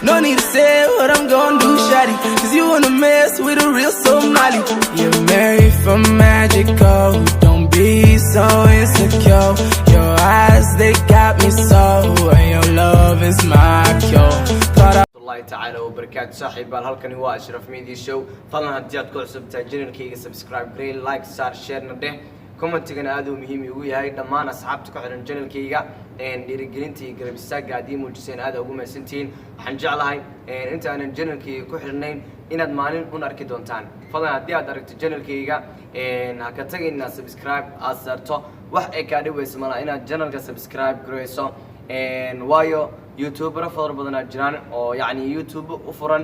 No need to say what I'm gonna do, shawty. 'Cause you wanna mess with a real Somali. You're made from magical. Don't be so insecure. Your eyes, they got me so. And your love is my cure. Thought I Allahi tacaala wabarakaatu. Saaxiibaal, halkani waa Ashraf Media Show. Fadlan haddii aad ku cusub tahay channelkayga, subscribe garee, like saar, sharena dheh, commentigana aad uu muhiim igu yahay. Dhammaan asxaabta ku xiran channelkayga, dhiirigelinta iyo garab istaagga aad ii muujiseen aad ugu mahadsantihiin. Waxaan jeclahay intaanan channelkayga ku xirnayn inaad maalin un arki doontaan. Fadlan haddii aad aragto channelkayga, ha ka tagin inaad subscribe aad saarto. Wax ay kaa dhibayso malaha inaad channelka subscribe gareyso, waayo youtubero fara badanaa jiraan oo yacni YouTube u furan,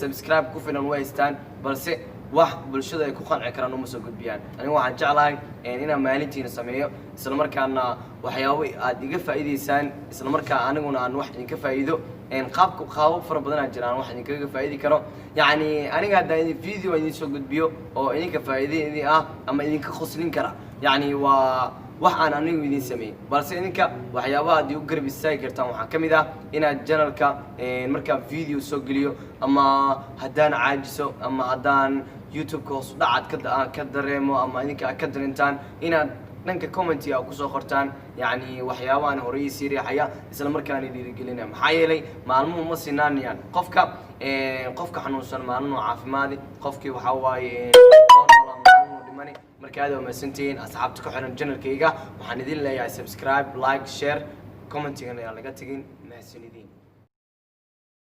subscribe ku filan way haystaan, balse wax bulshada ay ku qanci karaan uma soo gudbiyaan. Aniga waxaan jeclahay inaan maalintiina sameeyo, isla markaana waxyaabo aad iga faa'iideysaan, isla markaa aniguna aan wax idinka faa'iido. Qaabka qaabab fara badanaa jiraan wax idinkaga faa'idi karo. Yacni aniga haddaan idin video idin soo gudbiyo oo idinka faa'iide idin ah ama idinka qoslin kara, yacni waa wax aan anigu idin sameeyey. Balse idinka waxyaabaha haddii u garab istaagi kartaan waxaa ka mid ah inaad channelka markaan video soo geliyo, ama haddaan caajiso, ama haddaan YouTube-ka hoos u dhacaad ka dareemo, ama idinka aad ka dareentaan, inaad dhanka commentiga kusoo qortaan, yacni waxyaabahan horey sii riixaya, isla markaana dhiirigelinaya. Maxaa yeelay maalmuhu ma sinaanayaan. Qofka xanuunsan maalin caafimaadi, qofkii waxaa waaye oo noolaa maalin dhimani. Marka aad waa mahadsantihiin asxaabta ku xiran channelkayga. Waxaan idin leeyahay subscribe, like, share, commentigana ayaan laga tegin. Mahadsanidin.